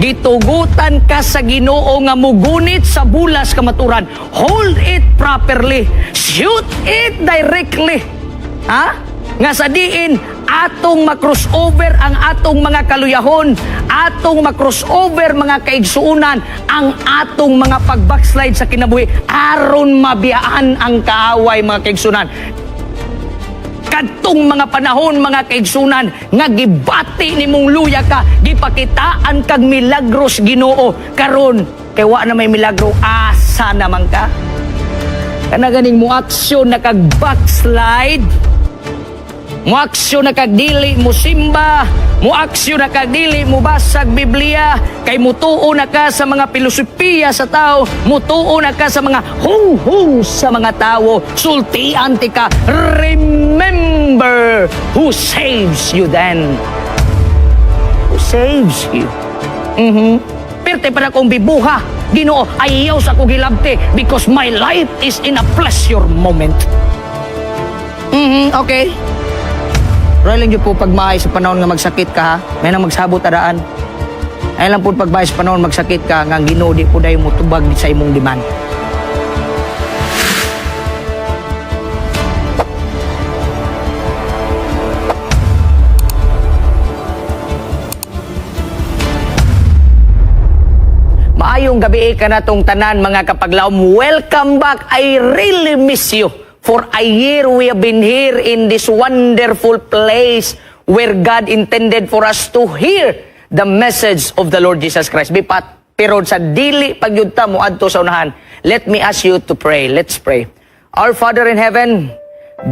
Gitugutan ka sa Ginoo nga mugunit sa bulas kamaturan. Hold it properly. Shoot it directly. Ha? Nga sa diin atong ma-crossover ang atong mga kaluyahon, atong ma-crossover, mga kaigsuunan, ang atong mga pag-backslide sa kinabuhi aron mabiyaan ang kaaway, mga kaigsuunan. Kadtong mga panahon, mga kaigsunan, nga gibati nimong luya ka, gipakitaan kag milagros Ginoo. Karon kay wa na may milagro, asa naman ka? Kana ganing mo aksyon na kag backslide, mo aksyon na kag dili mo simba, mo aksyon na kag dili mo basag Biblia, kay mutuo na ka sa mga pilosopiya sa tao, mutuo na ka sa mga hunghung sa mga tao, sultian ti ka. Remember who saves you then. Who saves you? Pirte pa na kong bibuha. Ginoo, ayaw sa ko gilabti because my life is in a pleasure moment. Okay. Pero lang po pagmahay sa panahon nga magsakit ka ha. May nang magsabot araan. Ay lang po pagmahay sa panahon magsakit ka nga ang Ginoo di po dayon motubag sa imong demand. Maayong gabi ka na tong tanan, mga kapaglaom. Welcome back. I really miss you. For a year we have been here in this wonderful place where God intended for us to hear the message of the Lord Jesus Christ. Bipat, pero sa dili pagyudta mo adto sa unahan, let me ask you to pray. Let's pray. Our Father in heaven,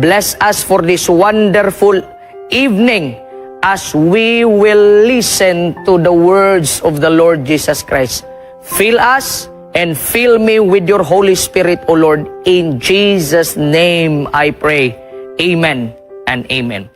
bless us for this wonderful evening as we will listen to the words of the Lord Jesus Christ. Fill us and fill me with your Holy Spirit, O Lord. In Jesus' name I pray. Amen and amen.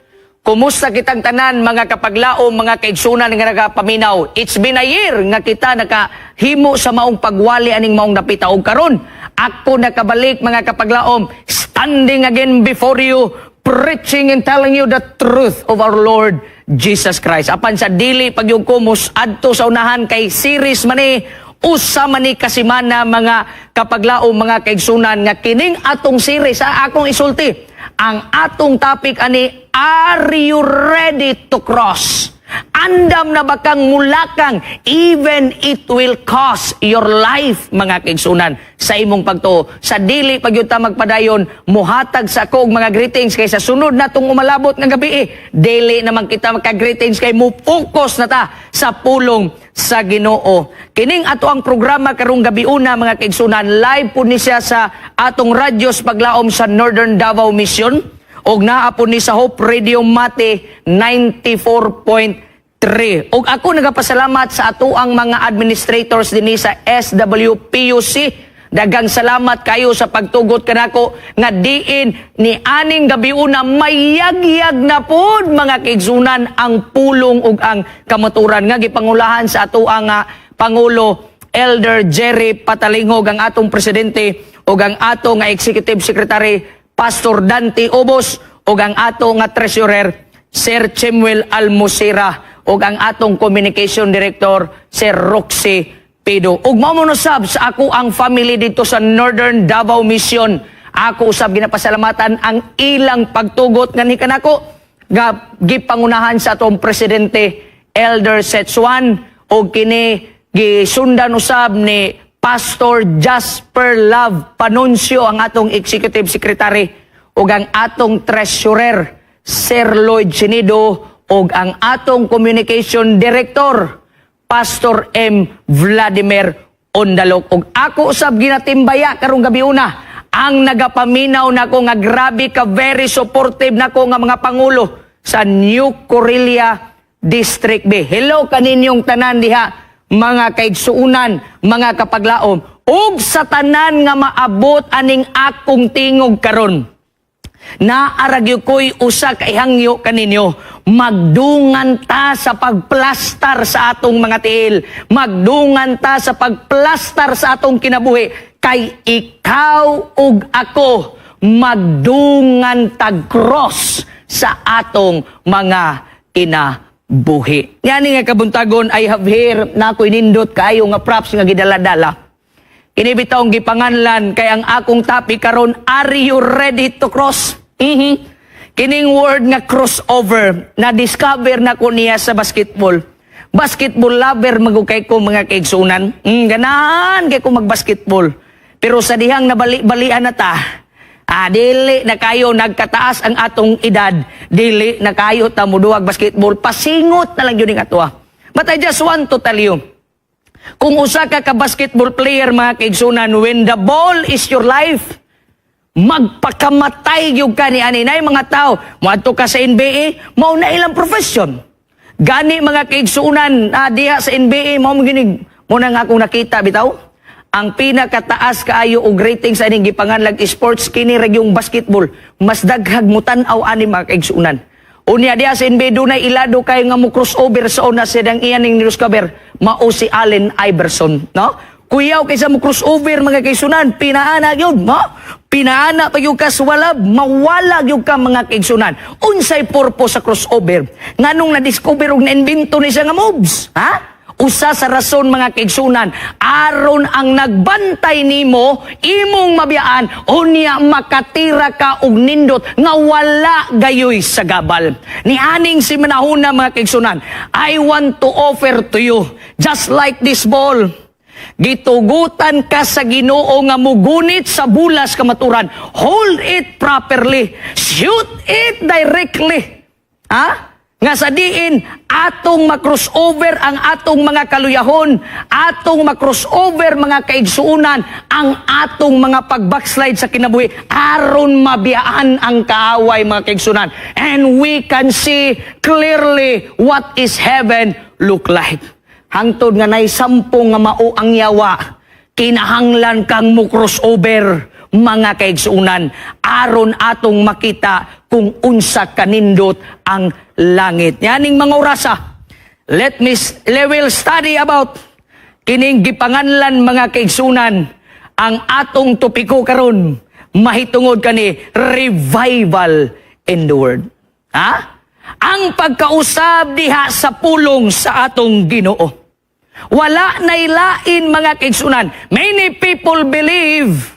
Kumusta kitang tanan, mga kapaglaom, mga kaigsunan nga nagapaminaw? It's been a year nga kita nakahimo sa maong pagwali aning maong dapita og karon ako nakabalik, mga kapaglaom, standing again before you, preaching and telling you the truth of our Lord Jesus Christ. Apan sa dili pagyud ko mus adto sa unahan kay series man ni, usa man ni kasimana, mga kapaglaom, mga kaigsunan, nga kining atong series sa akong isulti. Ang atong topic ani, "Are you ready to cross?" Andam na ba kang mulakang even it will cost your life, mga kaigsunan, sa imong pagtuo? Sa dili pagyud ta magpadayon, muhatag sa ako og mga greetings kay sa sunod natong umalabot nga gabi eh, dili naman kita maka-greetings kay mo focus na ta sa pulong sa Ginoo. Kining ato ang programa karong gabi una, mga kaigsunan, live po ni siya sa atong radyos paglaom sa Northern Davao Mission og naa po ni sa Hope Radio Mati 94.3. Og ako nagapasalamat sa atoang mga administrators dinhi sa SWPUC. Dagang salamat kayo sa pagtugot kanako nga diin ni aning gabi una mayagyag na pod, mga kaigsunan, ang pulong ug ang kamaturan nga gipangulahan sa atoang Pangulo Elder Jerry Patalingog, ang atong presidente, ug ang atong nga executive secretary Pastor Dante Obos, ug ang ato nga treasurer Sir Chimuel Almusira, ug ang atong communication director Sir Roxy Pido. Ug mao mo sab sa ako ang family dito sa Northern Davao Mission. Ako usab ginapasalamatan ang ilang pagtugot nga ni kanako nga gipangunahan sa atong presidente Elder Setsuan ug kini gisundan usab ni Pastor Jasper Love Panuncio, ang atong executive secretary, ug ang atong treasurer Sir Lloyd Sinido, ug ang atong communication director Pastor M. Vladimir Ondalok. Ug ako usab ginatimbaya karong gabi una ang nagapaminaw nako nga grabe ka very supportive nako nga mga pangulo sa New Corelia District B. Hello kaninyong tanan diha, mga kaigsuunan, mga kapaglaom, ug sa tanan nga maabot aning akong tingog karon. Naaragyo ko'y usa ka ihangyo kaninyo. Magdungan ta sa pagplastar sa atong mga tiil. Magdungan ta sa pagplastar sa atong kinabuhi. Kay ikaw ug ako magdungan tag cross sa atong mga kinabuhi. buhi. Yani nga kabuntagon, I have here na ako'y nindot kaayo nga props nga gidala-dala. Kini bitawng gipanganlan kay ang akong topic karon, "Are you ready to cross?" Kining word nga crossover na discover na ko niya sa basketball. Basketball lover magukay ko, mga kaigsunan. Ganahan kay ko magbasketball. Pero sa dihang nabali-balian na ta, dili na kayo nagkataas ang atong edad, dili na kayo ta muduwag basketball, pasingot na lang yun ang atoa. But I just want to tell you, kung usa ka ka basketball player, mga kaigsunan, when the ball is your life, magpakamatay gyud ka ni ani. Nay mga tao, moadto ka sa NBA, mao na ilang profession. Gani, mga kaigsunan, diha sa NBA, mao mo ginig, mo na nga akong nakita bitaw. Ang pinakataas kaayo og rating sa ining gipanganlag sports kini ra yung basketball. Mas daghag mo tan-aw ani, mga kaigsunan. Unya diha sa NBA dunay ilado kay nga mo crossover sa una sidang iyan ning discover, mao si Allen Iverson, no? Kuyaw kaysa mo crossover, mga kaigsunan, pinaana gyud, no? Pinaana pa gyud ka sa wala, mawala gyud ka, mga kaigsunan. Unsay purpose sa crossover? Nganong na-discover ug na-invento ni siya nga moves? Ha? Usa sa rason, mga kaigsunan, aron ang nagbantay nimo imong mabiyaan, unya makatira ka og nindot nga wala gayoy sa gabal. Ni aning si manahuna, mga kaigsunan, I want to offer to you just like this ball. Gitugutan ka sa Ginoo nga mugunit sa bulas kamaturan. Hold it properly. Shoot it directly. Ha? Nga sa diin atong makrossover ang atong mga kaluyahon, atong makrossover, mga kaigsuunan, ang atong mga pag-backslide sa kinabuhi aron mabiyaan ang kaaway, mga kaigsuunan. And we can see clearly what is heaven look like. Hangtod nga nay sampung nga mao ang yawa, kinahanglan kang mo crossover, mga kaigsuunan, aron atong makita kung unsa kanindot ang langit. Yaning mga orasa, let me we will study about kining gipanganlan, mga kaigsunan, ang atong topiko karon mahitungod kani revival in the word. Ha? Ang pagkausab diha sa pulong sa atong Ginoo. Wala nay lain, mga kaigsunan. Many people believe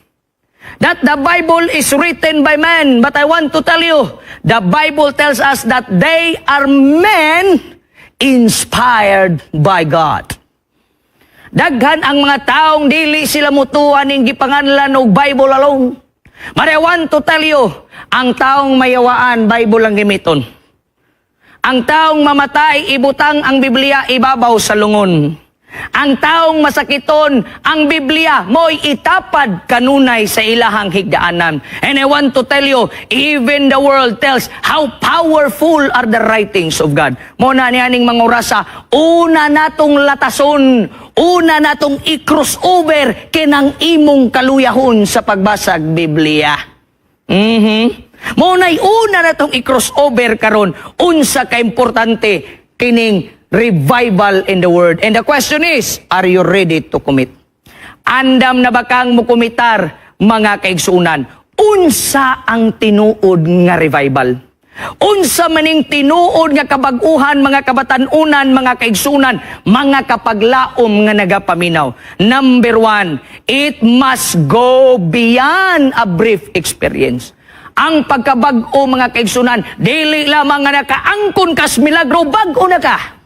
that the Bible is written by man. But I want to tell you, the Bible tells us that they are men inspired by God. Daghan ang mga taong dili sila mutuo ning gipanganlan og Bible alone. But I want to tell you, ang taong mayawaan, Bible ang gamiton. Ang taong mamatay, ibutang ang Biblia ibabaw sa lungon. Ang taong masakiton, ang Biblia mo'y itapad kanunay sa ilahang higdaanan. And I want to tell you, even the world tells how powerful are the writings of God. Mo na nianing mga orasa, una natong latason, una natong i-crossover kinang imong kaluyahon sa pagbasag Biblia. Mo na'y una na tong i-crossover karon, unsa ka importante kining revival in the word. And the question is, are you ready to commit? Andam na ba kang mukomitar, mga kaigsunan? Unsa ang tinuod nga revival? Unsa maning tinuod nga kabag-uhan, mga kabatan-unan, mga kaigsunan, mga kapaglaom nga nagapaminaw? Number one, it must go beyond a brief experience. Ang pagkabag-o, mga kaigsunan, dili lamang nga nakaangkon kas milagro, bag-o na ka.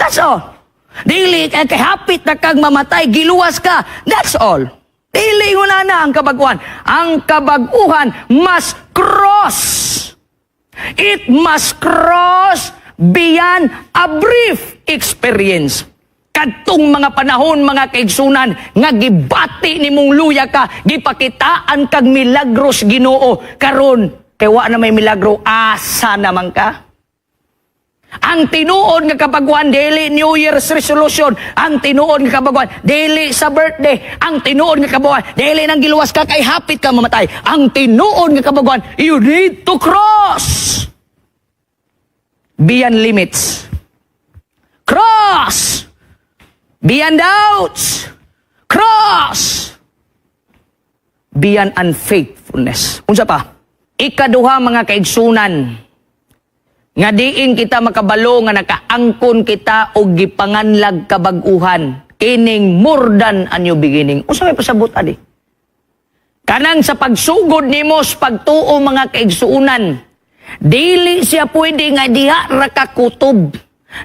That's all. Dili kay hapit na kag mamatay, giluwas ka. That's all. Dili mo na na ang kabaguhan. Ang kabaguhan must cross. It must cross beyond a brief experience. Kadtong mga panahon, mga kaigsunan, nga gibati nimong luya ka, gipakitaan kag milagros Ginoo. Karon, kay wa na may milagro, asa naman ka? Ang tinuod nga kabaguhan, dili New Year's resolution. Ang tinuod nga kabaguhan, dili sa birthday. Ang tinuod nga kabaguhan, dili nang giluwas ka kay hapit ka mamatay. Ang tinuod nga kabaguhan, you need to cross beyond limits. Cross beyond doubts. Cross beyond unfaithfulness. Unsa pa? Ikaduha, mga kaigsunan, Nga diin kita makabalo nga nakaangkon kita og gipanganlag kabag-uhan kining more than a new beginning. Unsa may pasabot ani? Kanang sa pagsugod nimo sa pagtuo, mga kaigsuunan, dili siya pwede nga diha ra ka kutob.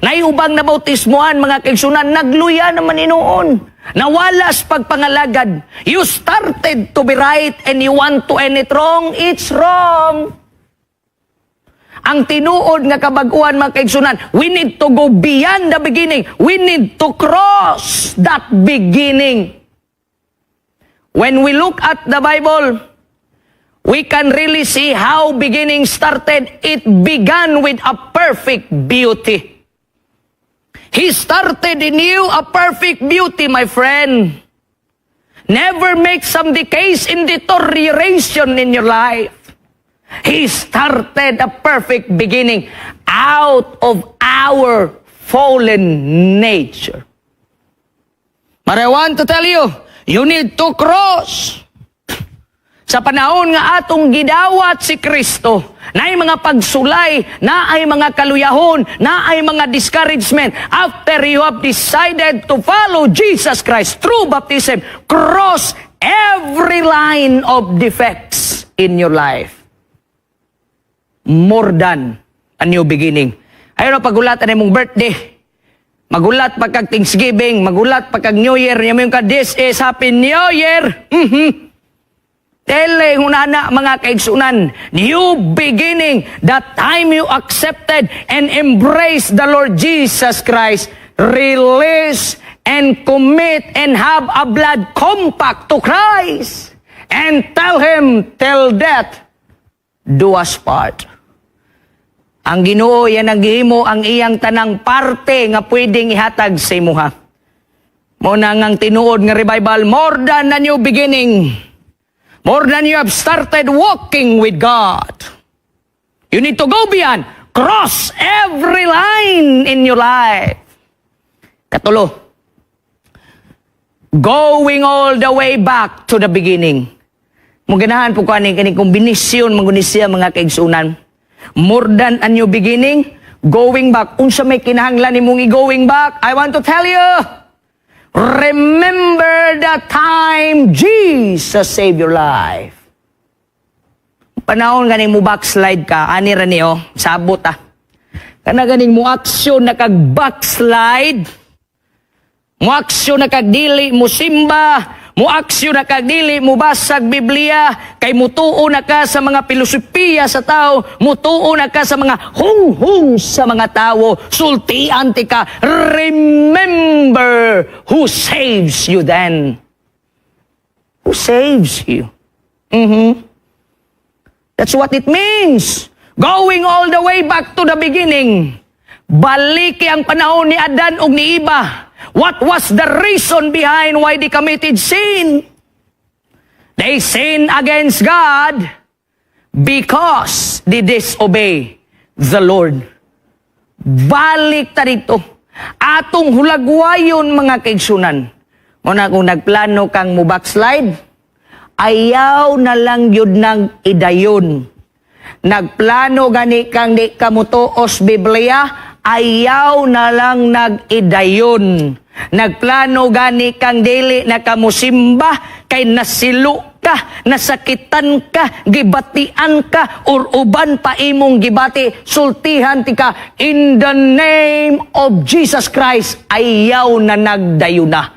Nay ubang nabautismohan, mga kaigsuunan, nagluya naman hinuon. Nawala sa pagpangalagad. You started to be right and you want to end it wrong, it's wrong. Ang tinuod nga kabag-uhan, mga kaigsunan, we need to go beyond the beginning. We need to cross that beginning. When we look at the Bible, we can really see how beginning started. It began with a perfect beauty. He started in you a perfect beauty, my friend. Never make some decays in deterioration in your life. He started a perfect beginning out of our fallen nature. But I want to tell you, you need to cross. Sa panahon nga atong gidawat si Kristo, naay mga pagsulay, naay mga kaluyahon, naay mga discouragement. After you have decided to follow Jesus Christ through baptism, cross every line of defects in your life. More than a new beginning. Ayaw na pagulatan imong birthday. Magulat pa kag Thanksgiving, magulat pa kag New Year, nya ka, "This is Happy New Year." Dili ingana, mga kaigsunan, new beginning, the time you accepted and embraced the Lord Jesus Christ, release and commit and have a blood compact to Christ and tell Him, "Till death do us part." Ang Ginoo yan ang gihimo ang iyang tanang parte nga pwedeng ihatag sa imuha. Mao na ngang tinuod nga revival, more than a new beginning. More than you have started walking with God. You need to go beyond. Cross every line in your life. Katulo. Going all the way back to the beginning. Muganahan po ko ani kani kombinasyon man guni siya, mga kaigsunan. More than a new beginning, going back. Unsa may kinahanglan nimong i-going back? I want to tell you. Remember the time Jesus saved your life. Panahon ganing mo backslide ka, ani ra ni oh, sabot ah. Kana ganing mo aksyon na kag backslide, mo aksyon na kag dili mo simba, mo aksyon na kag dili mo basag Biblia, kay mutuo na ka sa mga pilosopiya sa tao, mutuo na ka sa mga hunghung sa mga tao, sultian ti ka, remember who saves you then. Who saves you? That's what it means. Going all the way back to the beginning. Baliki ang panahon ni Adan ug ni Eva. What was the reason behind why they committed sin? They sinned against God because they disobey the Lord. Balik ta dito. Atong hulagwayon, mga kaigsunan. Muna kung nagplano kang mo backslide, ayaw na lang yun ng idayon. Nagplano gani kang di ka mutuos Biblia, ayaw na lang nag-idayon. Nagplano gani kang dili na kamusimba kay nasilo ka, nasakitan ka, gibatian ka, or uban pa imong gibati, sultihan ti ka, in the name of Jesus Christ, ayaw na nagdayon na.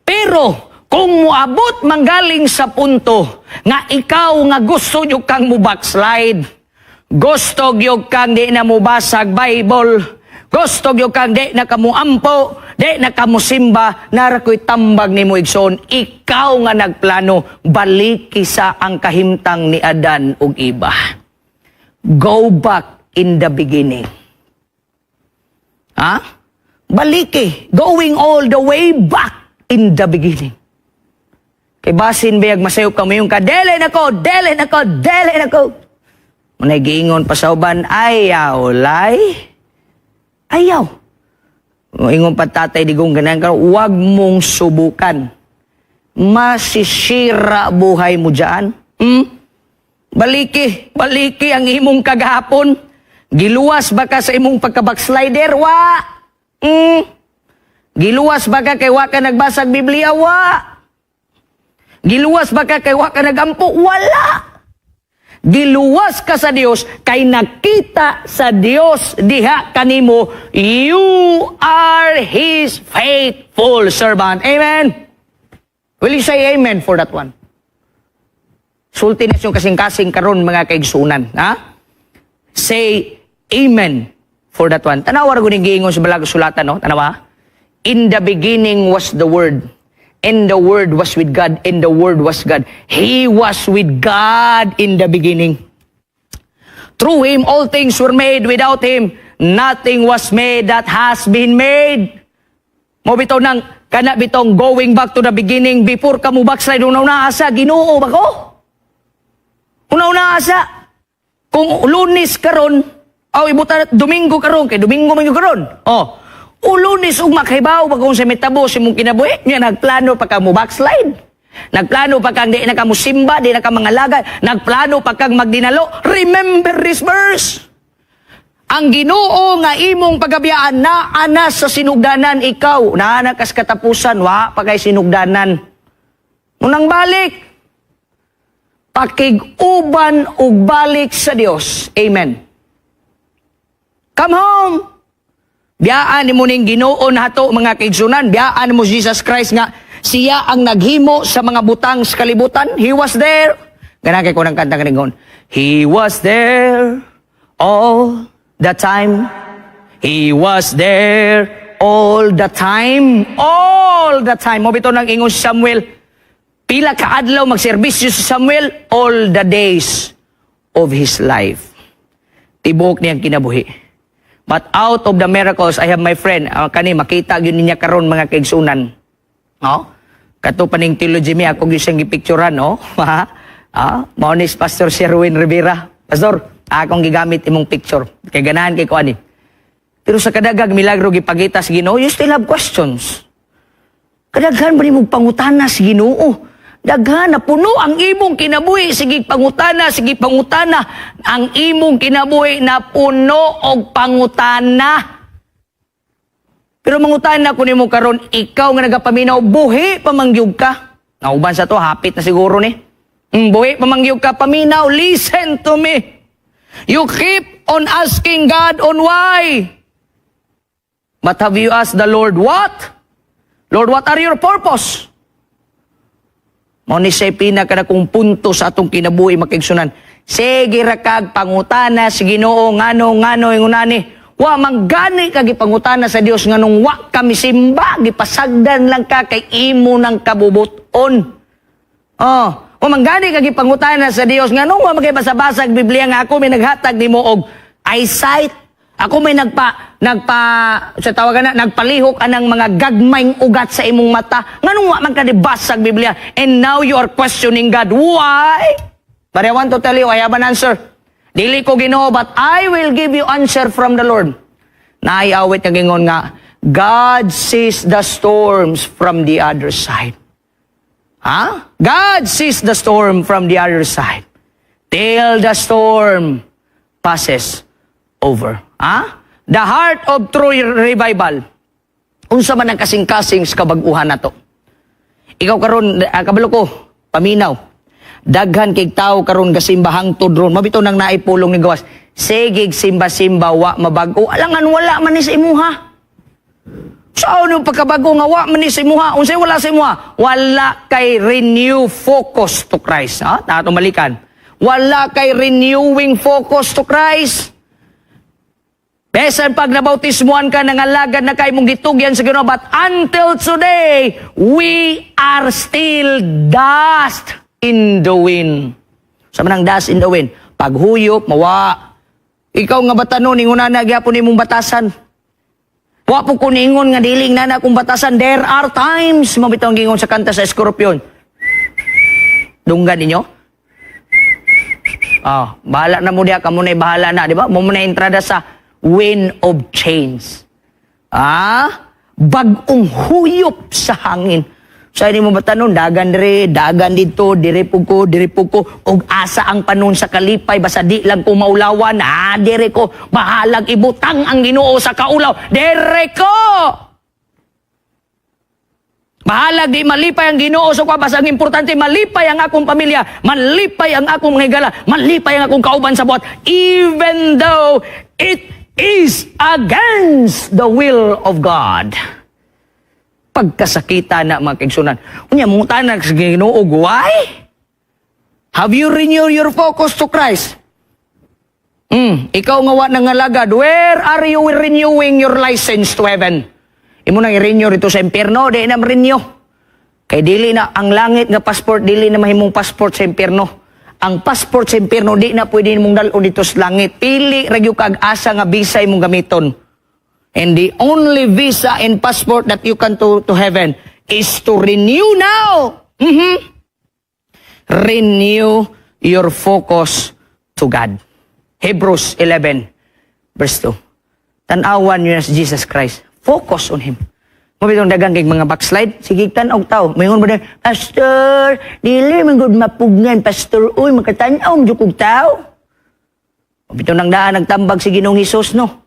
Pero kung muabot manggaling sa punto nga ikaw nga gusto nyo kang mo backslide, gusto gyud kang di na mo basag Bible, gusto gyud kang di na kamuampo, di na kamusimba, nara ko'y tambag nimo, igsoon, ikaw nga nagplano, baliki sa ang kahimtang ni Adan ug Eva. Go back in the beginning. Ha? Baliki. Going all the way back in the beginning. Kay basin bayag masayop ka mo yung ka, "Dili na ko, dili na ko, dili na ko." Munay giingon pa sa uban, "Ayaw, lay. Ayaw." Ingon pa Tatay Digong ganan ka, "Huwag mong subukan. Masisira buhay mo dyan." Baliki, baliki ang imong kagahapon. Giluwas ba ka sa imong pagka-backslider? Wa. Giluwas ba ka kay wa ka nagbasag Biblia? Wa. Giluwas ba ka kay wa ka nagampo? Wala. Giluwas ka sa Dios kay nakita sa Dios diha kanimo, you are His faithful servant. Amen. Will you say amen for that one? Sulti na siyong kasing-kasing karon, mga kaigsunan. Ha? Say amen for that one. Tanawa ra gud giingon sa Balaang Kasulatan, no? Tanawa. "In the beginning was the Word. And the Word was with God, and the Word was God. He was with God in the beginning. Through Him all things were made. Without Him, nothing was made that has been made." Mo bitaw nang kana bitong going back to the beginning, before ka mo backslide, una-una asa Ginoo ba ko? Una-una asa. Kung Lunes karon, aw ibuta Domingo karon, kay Domingo man gyud karon. Oh. O Lunes ug makahibaw ba kung sa mitabo sa imong kinabuhi, nya nagplano pa ka mo backslide. Nagplano pa kang di na ka mo simba, di na ka mangalagad, nagplano pa kang magdinalo. Remember this verse. Ang Ginoo nga imong pagabiyaan naa na sa sinugdanan. Ikaw naa na kas katapusan, wa pa kay sinugdanan. Unang balik. Pakig-uban ug balik sa Dios. Amen. Come home. Biyaan nimo ning Ginoo nato, mga kaigsunan, biyaan mo Jesus Christ nga siya ang naghimo sa mga butang sa kalibutan. He was there. Ganahan kay ko ng kanta kaningon. He was there all the time. He was there all the time. All the time. Mo bitaw nang ingon si Samuel. Pila ka adlaw magserbisyo si Samuel? All the days of his life. Tibuok niyang kinabuhi. But out of the miracles, I have my friend, kani makita gyud niya karon, mga kaigsunan. No? Kato paning theology mi ako gyud siyang gipicturan, no? Ah, mao ni si Pastor Sherwin Rivera. Pastor, akong gigamit imong picture. Kay ganahan kay ko ani. Pero sa kadagag milagro gipakita sa Ginoo, you still have questions. Kadaghan ba nimong pangutana sa Ginoo? Daghan na puno ang imong kinabuhi, sige pangutana, sige pangutana. Ang imong kinabuhi na puno og pangutana. Pero mangutana ko nimo karon, ikaw nga nagapaminaw, buhi pa man gyud ka? Nauban sa to, hapit na siguro ni. Buhi pa man gyud ka, paminaw, listen to me. You keep on asking God on why. But have you asked the Lord what? Lord, what are your purpose? Mao ni siya pinakadakong punto sa atong kinabuhi, mga kaigsunan. Sige ra kag pangutana sa Ginoo ngano ngano ingunani. Wa man gani ka gipangutana sa Dios nganong wa ka misimba, gipasagdan lang ka kay imo nang kabubuton. Oh, wa man gani ka gipangutana sa Dios nganong wa man kay basa-basag Biblia nga ako may naghatag nimo og eyesight. Ako may nagpa nagpa sa tawagan na nagpalihok anang mga gagmayng ugat sa imong mata. Nganong wa man ka basag Biblia? And now you are questioning God. Why? But I want to tell you, I have an answer. Dili ko Ginoo, but I will give you answer from the Lord. Naay awit nga gingon nga, "God sees the storms from the other side." Ha? God sees the storm from the other side. Till the storm passes over. Ha? The heart of true revival. Unsa man ang kasing-kasing sa kabag-uhan nato? Ikaw karon, kabalo ko, paminaw. Daghan kay tao karon gasimba hangtod ron. Mao bitaw nang naipulong ni gawas. Sige simba-simba wa mabago. Alangan wala man ni sa imuha. Sa ano pagkabago nga wa man ni sa imuha? Unsay wala sa imuha? Wala kay renew focus to Christ. Ha? Tato balikan. Wala kay renewing focus to Christ. Besan pag nabautismuan ka, nangalagad na kay mong gitugyan sa Ginoo, but until today, we are still dust in the wind. Sa manang dust in the wind, paghuyop, mawa. Ikaw nga batanon, ingon na gyapon imong batasan. Wa po ko niingon nga diling na na akong batasan. There are times, mao bitaw ang gingon sa kanta sa Scorpion. Dunggan ninyo? Ah, bahala na mo diya, kamo na bahala na, di ba? Mo na entrada sa wind of change. Ah, bag-ong huyop sa hangin. Sa ini mo batanon, dagan dire, dagan dito, dire pug ko, dire pug ko, og asa ang panon sa kalipay, basta di lang ko maulawan, ah, dire ko, bahalag ibutang ang Ginoo sa kaulaw, dire ko! Bahalag di malipay ang Ginoo sa kwa, basta ang importante malipay ang akong pamilya, malipay ang akong mga higala, malipay ang akong kauban sa buhat, even though it is against the will of God. Pagkasakita na, mga kaigsunan. Unya, mangutana sa Ginoo, why? Have you renewed your focus to Christ? Ikaw nga wa nangalagad, where are you renewing your license to heaven? Imo nang i-renew dito sa impyerno, di na renew. Kay dili na ang langit nga passport, dili na mahimong passport sa impyerno. Ang passport sa impyerno di na pwede nimong dal-on dito sa langit. Pili ra gyud kag asa nga visa imong gamiton. And the only visa and passport that you can to heaven is to renew now. Renew your focus to God. Hebrews 11 verse 2. Tan-awan niyo na si Jesus Christ. Focus on Him. Mao bitong daghang kay mga backslide, sige tan-og tao. Moingon ba din, "Pastor, dili man gud mapugnan, Pastor, uy, makatan-aw man jud kog tao." Mao bitong nang daan nagtambag si Ginoong Hesus, no.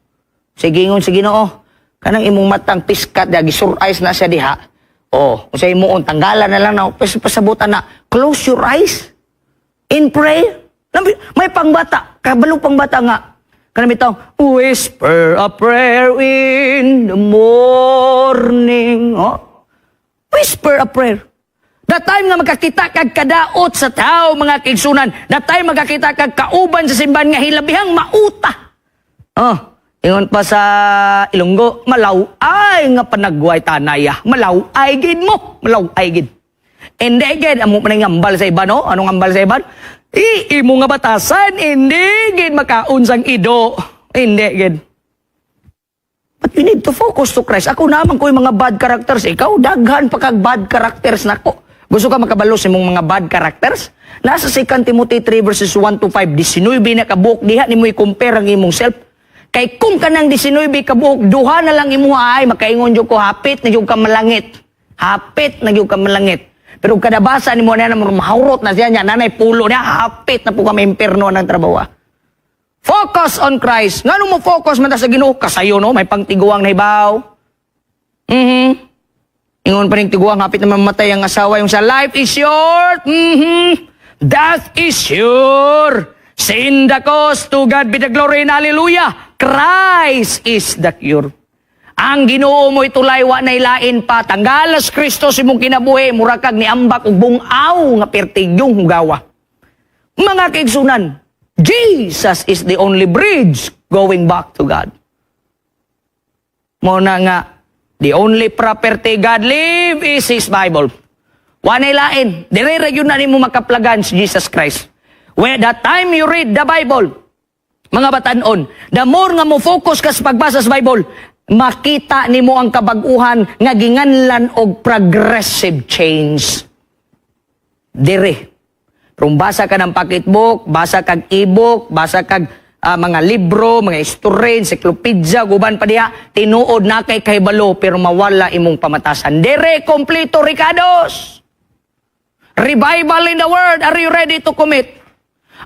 Sige, ingon sa Ginoo, kanang imong matang piskat da gisore eyes na siya diha. Oh, kung sa imuon tanggalan na lang na pasabutan na close your eyes in prayer. May pangbata, kabalo pangbata nga. Kanang bitaw, "Whisper a prayer in the morning." Oh. Whisper a prayer. The time nga magkakita kag kadaot sa tao, mga kaigsunan. The time magkakita kag kauban sa simbahan nga hilabihang mauta. Oh, ingon pa sa Ilonggo, malaw ay nga panagway tanaya. Malaw ay gid mo, malaw ay gid. Hindi gid, amo pa nang ambal sa iba, no? Anong ambal sa iba? I, imo nga batasan, hindi gid makaon sang ido. Hindi gid. But you need to focus to Christ. Ako naman ko yung mga bad characters. Ikaw, daghan pa kag bad characters nako. Gusto ka makabalo sa imong mga bad characters? Nasa 2 Timothy 3 verses 1 to 5, 19 na kabuok diha nimo i-compare ang imong self. Kay kung kanang 19 kabuok, duha na lang imuha ay makaingon jud ko hapit na jud ka malangit. Hapit na jud ka malangit. Pero kada basa nimo na mahurot na siya niya, nanay pulo niya, hapit na po kami imperno ng trabaho. Focus on Christ. Ngano mo focus man ta sa Ginoo? Kasayo no, may pangtiguang na hibaw. Ingon pa rin tiguang, hapit na mamatay ang asawa yung sa life is short. Death is sure. Sin the cause, to God be the glory and hallelujah. Christ is the cure. Ang Ginoo mo itulay wa na ilain pa. Tanggalas Kristo sa imong kinabuhi, mura kag niambak og bungaw nga pertigyong hugawa. Mga kaigsunan, Jesus is the only bridge going back to God. Mo na nga, the only property God leave is His Bible. Wa lain. Dire ra yun na nimo makaplagan si Jesus Christ. When the time you read the Bible, mga batanon, the more nga mo focus ka sa pagbasa sa Bible, makita nimo ang kabaguhan nga ginganlan og progressive change. Dire. Kung basa ka ng pocketbook, basa kag e-book, basa kag mga libro, mga istorya, encyclopedia, guban pa diha, tinuod na kay kahibalo pero mawala imong pamatasan. Dire kompleto rekados. Revival in the world, are you ready to commit?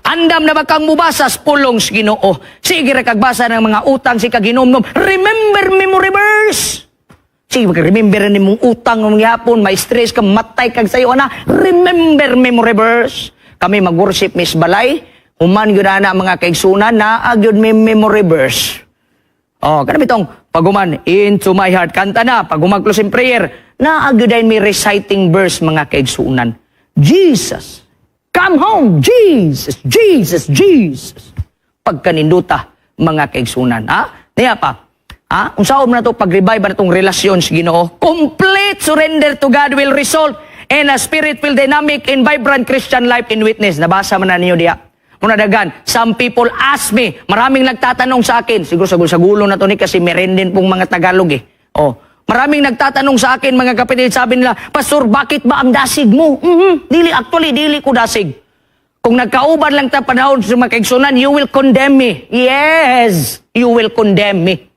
Andam na ba kang mubasa sa pulong sa Ginoo? Sige ra kag basa ng mga utang si kaginomnom. Remember memory verse. Sige, remember ni mong utang ng gihapon, may stress ka, matay kag sayo na. Remember memory verse. Kami mag-worship Miss Balay, human gyud na mga kaigsunan, naa gyud may memory verse. Oh, kana bitong paguman "Into My Heart" kanta na, pag closing prayer, naa gyud may reciting verse, mga kaigsunan. Jesus, come home, Jesus, Jesus, Jesus. Pagkaninduta, mga kaigsunan, ha? Niya pa. Ha? Unsaon man na to pag-revive na itong relasyon sa Ginoo? Complete surrender to God will result in a spirit-filled, dynamic, and vibrant Christian life in witness. Nabasa man na ninyo diha. Muna dagan, some people ask me, maraming nagtatanong sa akin, siguro sa gulo na to ni kasi meron din pong mga Tagalog eh. Oh, maraming nagtatanong sa akin, mga kapatid, sabi nila, "Pastor, bakit ba ang dasig mo?" Dili, actually, dili ko dasig. Kung nagkauban lang ta panahon sa mga kaigsunan, you will condemn me. Yes, you will condemn me.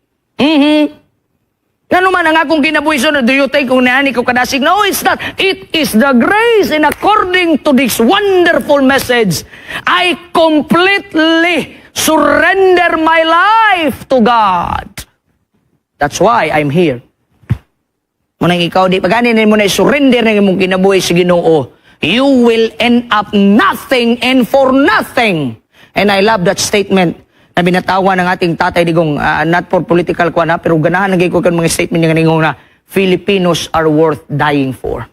Ngano man ang akong kinabuhi so, do you think kung naani ko kadasig? No, it's not. It is the grace, and according to this wonderful message, I completely surrender my life to God. That's why I'm here. Munang ikaw, di pagani mo na surrender ng imong kinabuhi sa Ginoo, you will end up nothing and for nothing. And I love that statement na binatawa ng ating Tatay Digong, not for political kuan ha, pero ganahan na ko kan mga statement niya nga na Filipinos are worth dying for.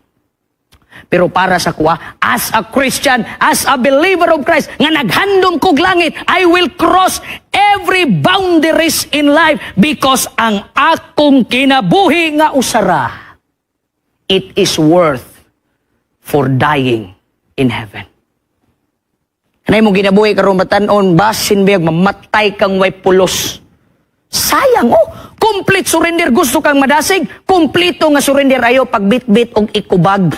Pero para sa kuha, as a Christian, as a believer of Christ, nga naghandom kog langit, I will cross every boundaries in life because ang akong kinabuhi nga usara, it is worth for dying in heaven. Kanay mo kinabuhi karon batan-on, basin biyag mamatay kang way pulos. Sayang, oh. Complete surrender. Gusto kang madasig? Kompleto nga surrender ayo pagbitbit og ikubag.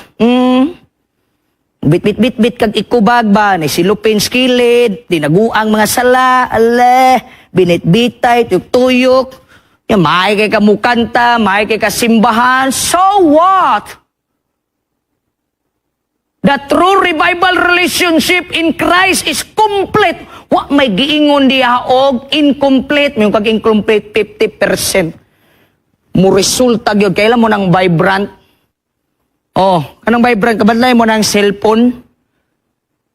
Bit bit bit bit kag ikubag ba ni silupin skilid, tinaguang mga sala, ale, binitbitay, tuyok-tuyok. Ya, maay kay ka mukanta, maay kay ka simbahan. So what? The true revival relationship in Christ is complete. Wa may giingon diha og incomplete. May kag incomplete 50%. Mo resulta gyud kailan mo nang vibrant. Oh, kanang vibrant kabadlay mo nang cellphone.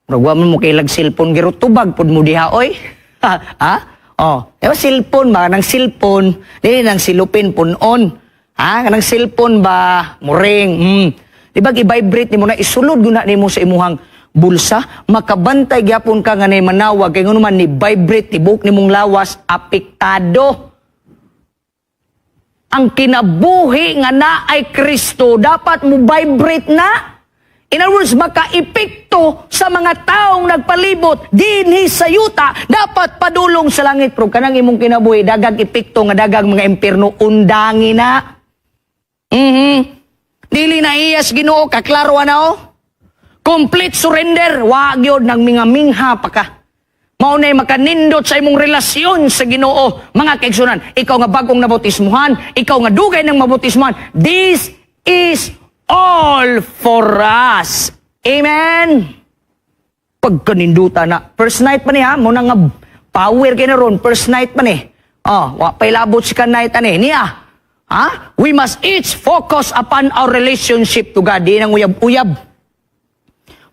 Murag wa man mo kailag cellphone giro tubag pud mo diha, oy. Ha? Oh, di ba cellphone ba nang cellphone, dili nang silupin punon. Ha? Kanang cellphone ba muring. Di ba i-vibrate nimo na isulod guna nimo sa imuhang bulsa, makabantay gyapon ka nga nay manawag kay ngono man ni vibrate tibok nimong lawas apektado. Ang kinabuhi nga naay Kristo dapat mo vibrate na. In other words, maka-epekto sa mga taong nagpalibot dinhi sa yuta, dapat padulong sa langit. Pero kanang imong kinabuhi, dagang epekto nga dagang mga impierno, undangi na. Dili na iyas Ginoo, kaklaro na oh. Complete surrender, wa gyud nang mga mingha pa ka. Mao na'y makanindot sa imong relasyon sa Ginoo. Mga kaigsunan, ikaw nga bagong nabautismuhan, ikaw nga dugay ng mabautismuhan, this is all for us. Amen. Pagkaninduta na. First night pa ni ha, mo na nga power kay na ron, first night pa ni. Oh, wa pa'y labot si night ani niya. Ha? We must each focus upon our relationship to God. Di nang uyab-uyab.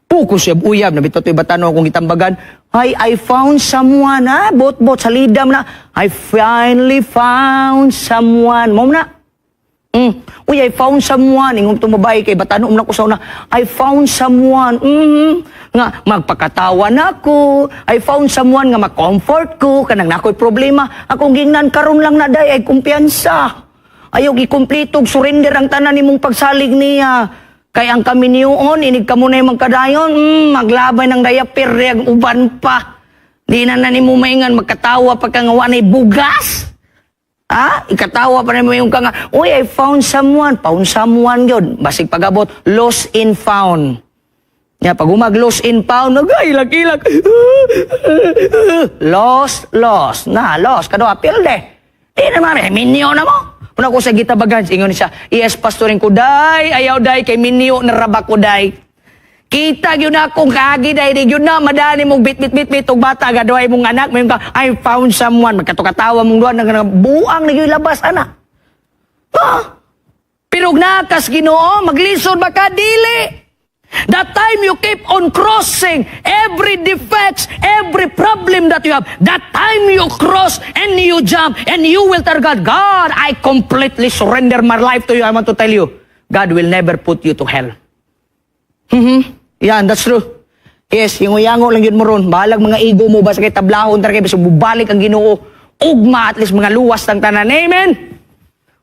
Focus uyab-uyab. Nabito to'y batano akong gitambagan. Ay, I found someone, ha? Bot-bot, sa lidam na. I finally found someone. Mo na. Uy, I found someone. Ingon tumabay kay batano na ko sa una. I found someone. Nga magpakatawa na ako. I found someone nga ma-comfort ko kanang nakoy problema. Akong gingnan karon lang na day ay kumpiyansa. Ayaw gikumpleto og surrender ang tanan nimong pagsalig niya. Kay ang kami niyoon, inig kamo na yung magkadayon, maglabay ng diaper, ang uban pa. Di na na nimo maingan, magkatawa pa ka nga wa na'y bugas. Ha? Ikatawa pa nimo yung kanga, "Uy, I found someone." Found someone yun. Basig pagabot, lost in found. Ya, pag umag lost in found, nag ilak-ilak. Lost, lost. Na, lost. Kado apil de. Di naman, eh, minyo na mo. Una ko sa gitabagan, ingon siya, "Yes, pastorin ko, day, ayaw day, kay minyo na raba ko, day. Kita gyud na akong kaagi day, di gyud na madani mong bit bit bit bit og bata gaduhay mong anak, mayon ka, 'I found someone,' magkatukatawa mong duha nang buang na gyud labas ana." Ha? Pero nakas Ginoo, maglisod ba ka dili? The time you keep on crossing every defects, every problem that you have, that time you cross and you jump and you will tell God, "God, I completely surrender my life to you." I want to tell you, God will never put you to hell. Yan, that's true. Yes, yung uyango lang yun mo ron. Bahalag mga ego mo, basta kay tablahon, tara kay basta bubalik ang Ginoo. Ugma, at least mga luwas ng tanan. Amen?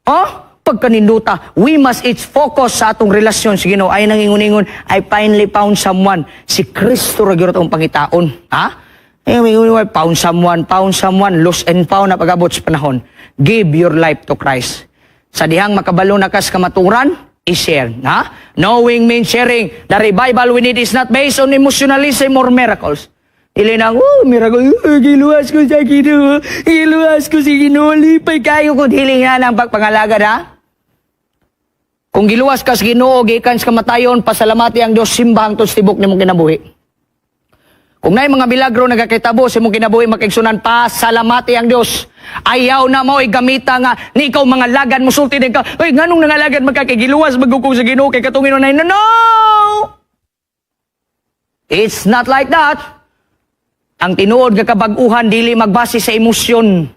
Oh? Pagkaninduta, we must each focus sa atong relasyon sa Ginoo. Ay nang ingon-ingon, "I finally found someone." Si Kristo ra gyud atong pangitaon. Ha? Eh, ingon, found someone, lost and found na pag-abot sa panahon. Give your life to Christ. Sa dihang makabalo na kas kamaturan, i-share. Ha? Knowing means sharing. The revival we need is not based on emotionalism or miracles. Dili nang, oh, miracle, oh, giluwas ko sa Ginoo, giluwas ko sa Ginoo, lipay kayo ko, dili nga ng pagpangalagad, ha? Kung giluwas ka sa Ginoo, gikan sa kamatayon, pasalamati ang Dios, simba hangtod sa tibok nimong kinabuhi. Kung naay mga milagro nagakitabo sa imong kinabuhi, mga kaigsunan, pasalamati ang Dios. Ayaw na mo gamita nga ni ikaw mga lagad musulti din ka. Oy, nganong nangalagad man ka kay giluwas man ko sa Ginoo kay katong no no no. It's not like that. Ang tinuod nga kabag-uhan dili magbase sa emosyon.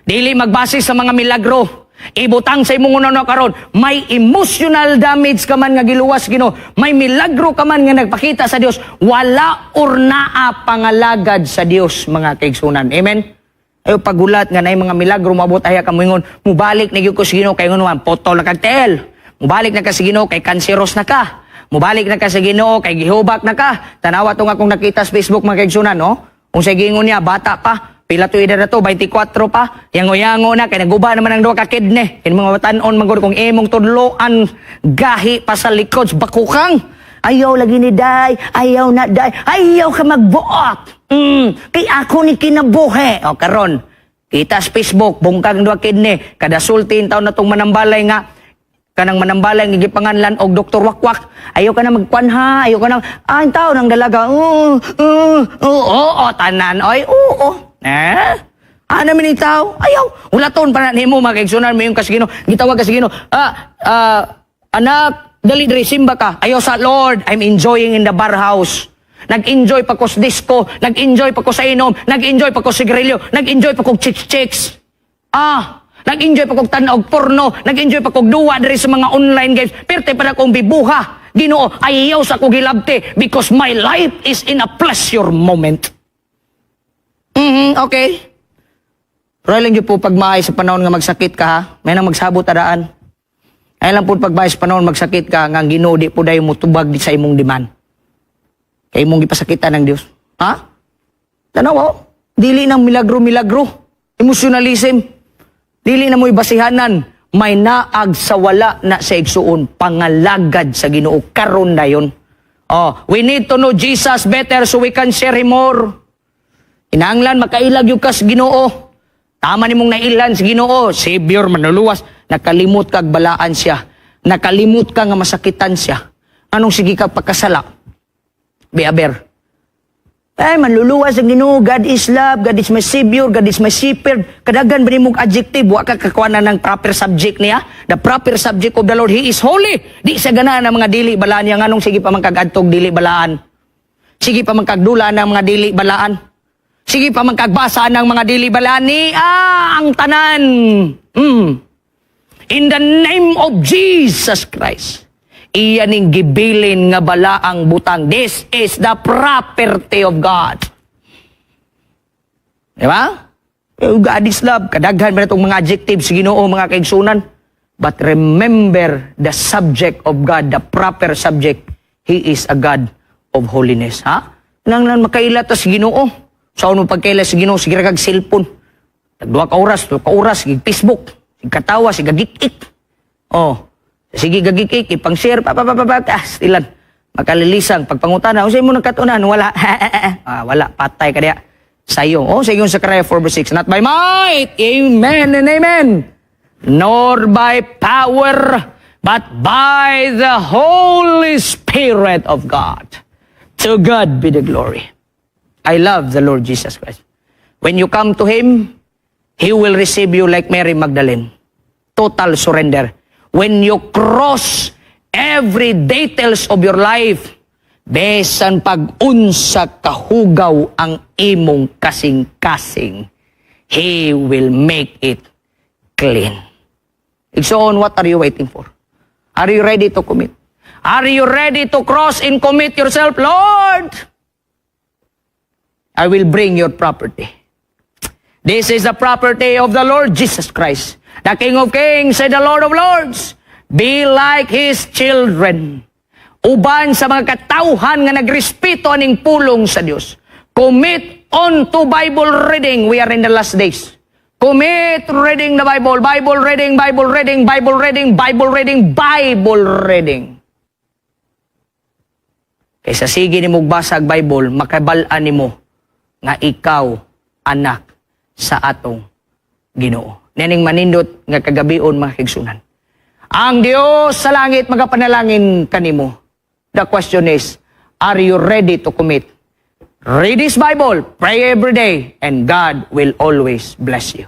Dili magbase sa mga milagro. Ibutang sa imong una karon, may emotional damage ka man nga giluwas Ginoo, may milagro ka man nga nagpakita sa Dios, wala or naa pangalagad sa Dios, mga kaigsunan. Amen. Ayo pagulat nga naay mga milagro moabot aya ka moingon, mubalik na gyud ko sa Ginoo kay ngono potol na kag tiil. Mubalik na ka sa Ginoo kay kanseros na ka. Mubalik na ka sa Ginoo kay gihubak na ka. Tanawa tong akong nakita sa Facebook, mga kaigsunan, no? Kung sa giingon niya, bata pa, pila to edad na to, 24 pa, yango-yango na, kay naguba naman ang duha ka kidney. Kini mga batan-on man gud kung imong tudloan, gahi pa sa likod, bakukang. Ayaw lagi ni day, ayaw na day, ayaw ka magbuot. Kay ako ni kinabuhi. O karon, kita sa Facebook, bungkag duha kidney, kada sulti taon na tong manambalay nga, kanang manambalay nga gipanganlan og Dr. Wakwak. Ayaw ka na magkwan ha, ayaw ka na, ah, ang tao ng dalaga, oo, oo, oo, oo, tanan, oy, oo. Eh? Ano naman yung tao? Ayaw. Ulaton pa na nimo, mga kaigsunan mo yung kasigino. Gitawag ka sa Ginoo. Ah, ah, anak, dali diri simba ka. Ayaw sa Lord, I'm enjoying in the bar house. Nag-enjoy pa ko sa disco, nag-enjoy pa ko sa inom, nag-enjoy pa ko sa sigarilyo, nag-enjoy pa ko chicks-chicks. Ah, nag-enjoy pa kog tan-og porno, nag-enjoy pa kog duwa diri sa mga online games. Pirte pa na kong bibuha. Ginoo, ayaw sa ko gilabti because my life is in a pleasure moment. Okay. Pero lang po pagmaay sa panahon nga magsakit ka ha. May nang magsabot araan. Ay lang po pagmaay sa panahon magsakit ka nga ang Ginoo di po dayon motubag di sa imong demand. Kay imong gipasakitan ng Dios. Ha? Tanaw oh. Dili nang milagro-milagro. Emotionalism. Dili na mo'y basihanan. May naag sa wala na sa igsuon. Pangalagad sa Ginoo karon na yun. Oh, we need to know Jesus better so we can share Him more. Kinahanglan makailag yung kas Ginoo. Tama nimong nailan sa Ginoo, Savior manluluwas, nakalimot kag balaan siya. Nakalimot ka nga masakitan siya. Anong sige ka pagkasala? Be aber. Ay, manluluwas ang Ginoo, God is love, God is my Savior, God is my Shepherd. Kadagan ba nimong adjective, wa ka kakuha na ng proper subject niya? The proper subject of the Lord, He is holy. Di sa ganahan ng mga dili balaan niya. Nganong sige pa man kagadtog dili balaan? Sige pa man kagdula ng mga dili balaan. Sige pa man kagbasa ng mga dili balaan ni ang tanan. In the name of Jesus Christ. Iya ning gibilin nga balaang butang. This is the property of God. Di ba? Eh, God is love. Kadaghan ba na itong mga adjectives sa Ginoo, mga kaigsunan? But remember the subject of God, the proper subject. He is a God of holiness. Ha? Nang nan makaila ta sa Ginoo. Sa mo pagkaila sa Ginoo, sige ra kag cellphone. Tag 2 ka oras, 2 ka oras, sige Facebook, sige katawa, sige gik-ik. Oh, sige gagik-ik, ipang share, pa pa pa pa, pa ah, ilan. Makalilisang, pagpangutana, unsay mo nagkatunan, wala. Ah, wala, patay ka diya. Sayo. Oh, sige sa Zechariah 4 verse 6, "Not by might," amen and amen, "nor by power, but by the Holy Spirit of God. To God be the glory." I love the Lord Jesus Christ. When you come to Him, He will receive you like Mary Magdalene. Total surrender. When you cross every details of your life, besan pag-unsa kahugaw ang imong kasing-kasing, He will make it clean. Igsoon, what are you waiting for? Are you ready to commit? Are you ready to cross and commit yourself? Lord, I will bring your property. This is the property of the Lord Jesus Christ, the King of Kings and the Lord of Lords. Be like His children. Uban sa mga katawhan nga nagrespeto aning pulong sa Dios. Commit on to Bible reading. We are in the last days. Commit reading the Bible, Bible reading, Bible reading, Bible reading, Bible reading, Bible reading. Kaysa sige nimo basag Bible, makabal-an nimo. Nga ikaw anak sa atong Ginoo. Niining manindot nga kagabion, mga kaigsuonan. Ang Dios sa langit magapanalangin kanimo. The question is, are you ready to commit? Read this Bible, pray every day, and God will always bless you.